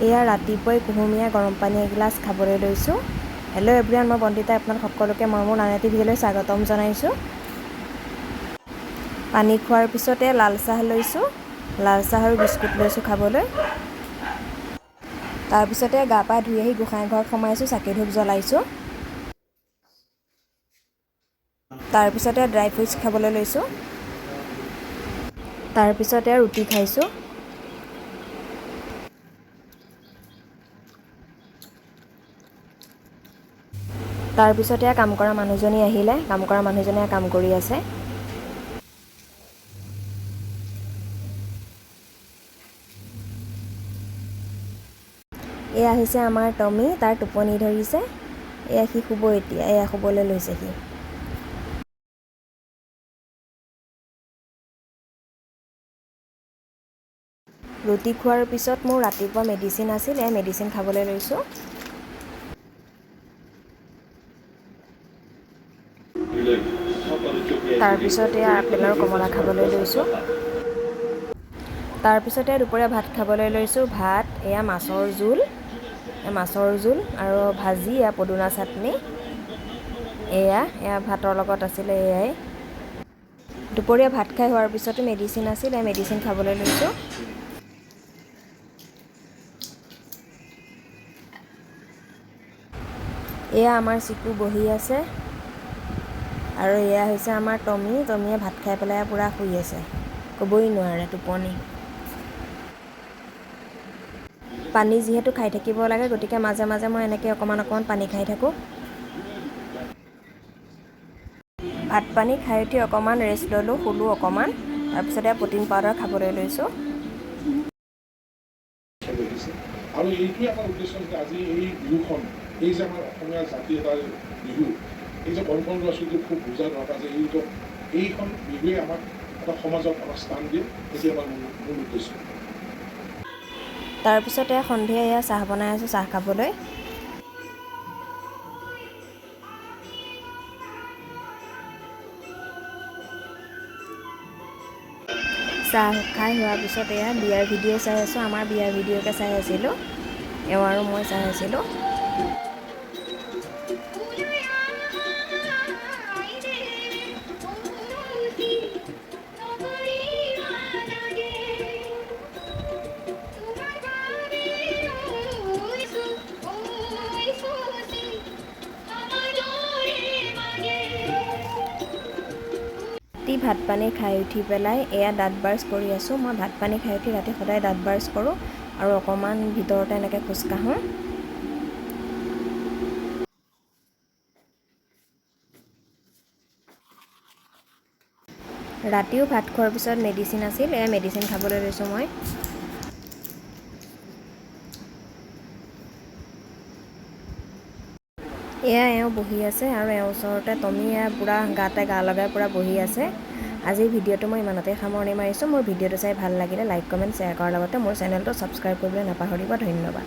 এয়া ৰাতিপুৱাই কুহুমীয়া গৰম পানী এগিলাচ খাবলৈ লৈছোঁ। হেল্ল' এভৰিৱান, মই বন্দিতাই আপোনালোক সকলোকে মই মোৰ আন এটি ভিডিঅ'লৈ স্বাগতম জনাইছোঁ। পানী খোৱাৰ পিছতে লাল চাহ লৈছোঁ, লাল চাহ আৰু বিস্কুট লৈছোঁ খাবলৈ। তাৰপিছতে গা পা ধুই আহি গোঁসাই ঘৰত সোমাইছোঁ, চাকি ধূপ জ্বলাইছোঁ। তাৰপিছতে ড্ৰাই ফ্ৰুটছ খাবলৈ লৈছোঁ। তাৰপিছতে ৰুটি খাইছোঁ। তাৰপিছতে কাম কৰা মানুহজনী আহিলে, কাম কৰা মানুহজনীয়ে কাম কৰি আছে। এয়া আহিছে আমাৰ টমি, তাৰ টোপনি ধৰিছে। এয়া সি শুব এতিয়া, এয়া শুবলৈ লৈছে সি। ৰুটি খোৱাৰ পিছত মোৰ ৰাতিপুৱা মেডিচিন আছিল, এয়া মেডিচিন খাবলৈ লৈছোঁ। তাৰপিছত এয়া আপেল আৰু কমলা খাবলৈ লৈছোঁ। তাৰপিছতে দুপৰীয়া ভাত খাবলৈ লৈছোঁ। ভাত এয়া মাছৰ জোল, মাছৰ জোল আৰু ভাজি, এয়া পদুনা চাটনি, এয়া এয়া ভাতৰ লগত আছিলে এয়াই। দুপৰীয়া ভাত খাই হোৱাৰ পিছতো মেডিচিন আছিল, এয়া মেডিচিন খাবলৈ লৈছোঁ। এয়া আমাৰ চিকু বহি আছে আৰু এয়া হৈছে আমাৰ টমি। টমিয়ে ভাত খাই পেলাই পূৰা শুই আছে, ক'বই নোৱাৰে টোপনি। পানী যিহেতু খাই থাকিব লাগে, গতিকে মাজে মাজে মই এনেকৈ অকণমান অকণমান পানী খাই থাকোঁ। ভাত পানী খাই উঠি অকণমান ৰেষ্ট ল'লোঁ, শুলোঁ অকণমান। তাৰপিছতে প্ৰ'টিন পাউডাৰ খাবলৈ লৈছোঁ। আৰু এইটোৱে আমাৰ উদ্দেশ্য যে আজি এই বিহুখন, এই যে আমাৰ অসমীয়া জাতি এটাৰ বিহু, এই যে কণ কণ ল'ৰা ছোৱালীক খুব বুজা দৰকাৰ যে এইখন বিহুৱে আমাক এটা সমাজত আমাক স্থান দিয়ে, সেইটো আমাৰ মূল উদ্দেশ্য। তাৰপিছতে সন্ধিয়া এয়া চাহ বনাই আছোঁ, চাহ খাবলৈ। চাহ খাই হোৱাৰ পিছত এয়া বিয়াৰ ভিডিঅ' চাই আছোঁ। আমাৰ বিয়াৰ ভিডিঅ'কে চাই আছিলোঁ, এওঁ আৰু মই চাই আছিলোঁ। ৰাতি ভাত পানী খাই উঠি পেলাই এয়া দাঁত ব্ৰাছ কৰি আছোঁ। মই ভাত পানী খাই উঠি ৰাতি সদায় দাঁত ব্ৰাছ কৰোঁ আৰু অকণমান ভিতৰতে এনেকৈ খোজকাঢ়োঁ। ৰাতিও ভাত খোৱাৰ পিছত মেডিচিন আছিল, এয়া মেডিচিন খাবলৈ লৈছোঁ মই। এয়া এওঁ বহি আছে আৰু এওঁৰ ওচৰতে টমি এয়া পূৰা গাতে গা লগাই পূৰা বহি আছে। আজিৰ ভিডিঅ'টো মই ইমানতে সামৰণি মাৰিছোঁ। মোৰ ভিডিঅ'টো চাই ভাল লাগিলে লাইক, কমেণ্ট, শ্বেয়াৰ কৰাৰ লগতে মোৰ চেনেলটো ছাবস্ক্ৰাইব কৰিবলৈ নাপাহৰিব। ধন্যবাদ।